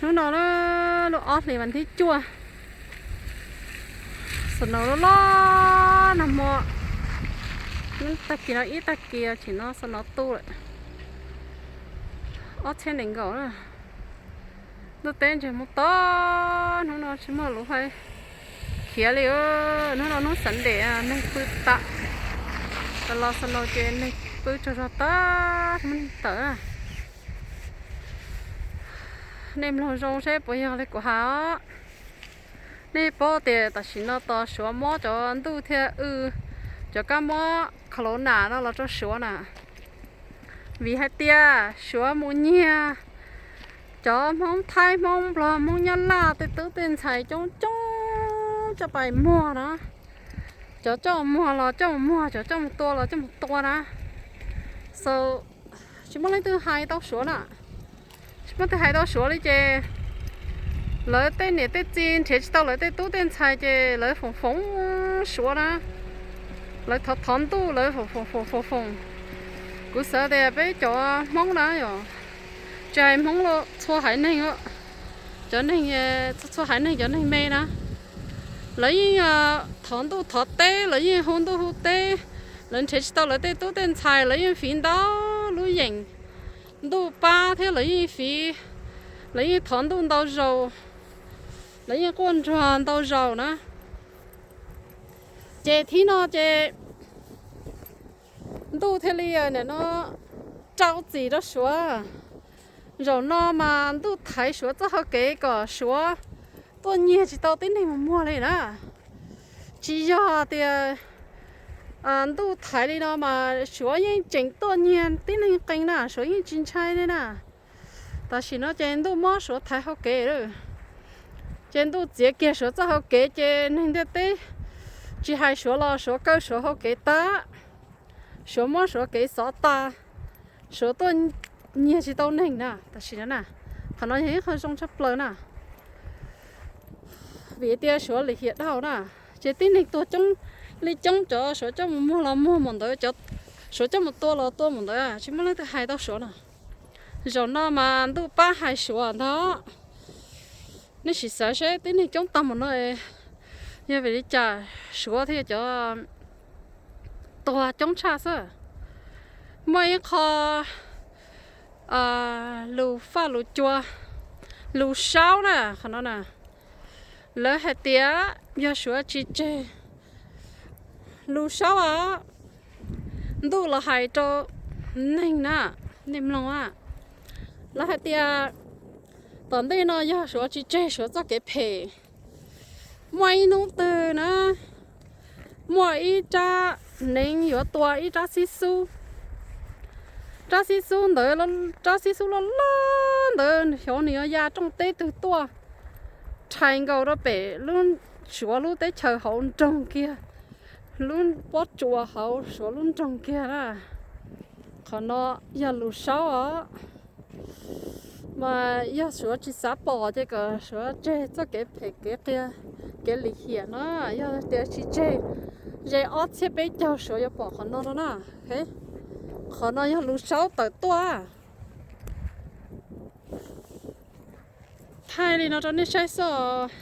Hnub no na, lub ob hlis vas thib cuaj, snow loj loj nag hmo. Tag kis no ib tag kis, tsim no snow tu lawm. Ob txhiab nees nkaum na. Ntuj teb ntseg mus tod, hnub no tsis muaj lub hais khiav li. Hnub no hnub Sunday, neeg pw tas, los snow ces neeg pw tsaug zog tag, tsis muaj neeg tawm. Nej mloog zoo seb puas yog li kuv hais os. Nej paub tias tam sim no tos Suav muab cov ntuj thiab w, cov kab mob corona no los rau Suav na, vim hais tias Suav mus nyiag cov Hmoob Thaib, Hmoob Nplog, Hmoob Nyab Laj tej tub tej ntxhais coob coob coj pais muag na. Cov coj mus muag los coj mus muag, cov coj mus tua los coj mus tua na. So, tsis muaj leej twg hais tau Suav na. Tsis muaj leej twg hais tau Suav li ces lawv tej niam tej txiv nrhiav tsis tau lawv tej tub tej ntxhais ces lawv foom foom Suav na. Lawv thov thov ntuj, lawv foom foom foom foom foom. Kuv xav tias peb cov Hmoob na yom, tsis hais Hmoob los txhua haiv neeg, cov neeg, txhua haiv neeg, cov neeg me na, lawv yeej thov ntuj thov teb, lawv yeej hu ntuj hu teb, lawv nrhiav tsis tau lawv tej tub tej ntxhais, lawv yeej fiv ntau lub yeem ntuj pab thiab lawv yeej fiv, lawv yeej thov ntuj ntau zaus, lawv yeej quaj nruag ntau zaus na. Ces thib no ces ntuj thiaj li nim no rau txim rau Suav. Zaum no mas ntuj thaiv Suav txoj hau kev kom Suav tuaj nyiag tsis tau tib neeg mus muag li na. Tsis yog tias ntuj thaiv li no mas Suav yeej tseem tuaj nyiag tib neeg qee na, Suav yeej tsis ntshai li na. Tam sim no ces ntuj muab Suav thaiv hau kev lawm, ces ntuj txiav kiag Suav txoj hau kev ces neeg ntiaj teb tsis hais Suav los Suav kaw Suav hau kev tas, Suav muab Suav kev xov tas, Suav tuaj nyiag tsis tau neeg na tam sim no na. Qhov no yog ib qho zoo tshaj plaws na, vim tias Suav lim hiam dhau na, ces tib neeg tuag coob li coob, cov Suav coj mus muag los muag mus ntawd, cov Suav coj mus tua los tua mus ntawd, tsis muaj leej twg hais tau Suav na. Zaum no mas ntuj pab hais Suav ntag. Nej sim xav seb tib neeg coob tag mus no yog vim li cas Suav thiaj cov tuag coob tshaj xwb. Muaj ib qho lus faj lus cua, lus saub na, qhov no na, lawv hais tias yog Suav tsis tseg, lus saub os, ntuj los hais rau neeg na, nej mloog a, lawv hais tias tom ntej no yog Suav tsis tseg Suav txoj kev phem, muaj ib hnub twg na, muaj ib rab hneev yuav tua ib rab xib xub. Rab xib xub ntawd, rab xib xub loj loj ntawd xyov nws yuav ya rooj teb twg tuaj, rhais nkaus rau pem lub, Suav lub teb chaws hauv nroog kiag, lub pob tsuas hauv Suav lub nroog kiag na. Qhov no yog lus saub os. Mas yog Suav tsis xav pom ces kom Suav tseg txoj kev phem kev qias, kev lim hiam no. Yog tias tsis tseg, ze ob txhiab peb caug Suav yuav pom qhov no no na. Qhov no yog lus saub tawm tuaj. Thaij li no rau nej saib xwb os.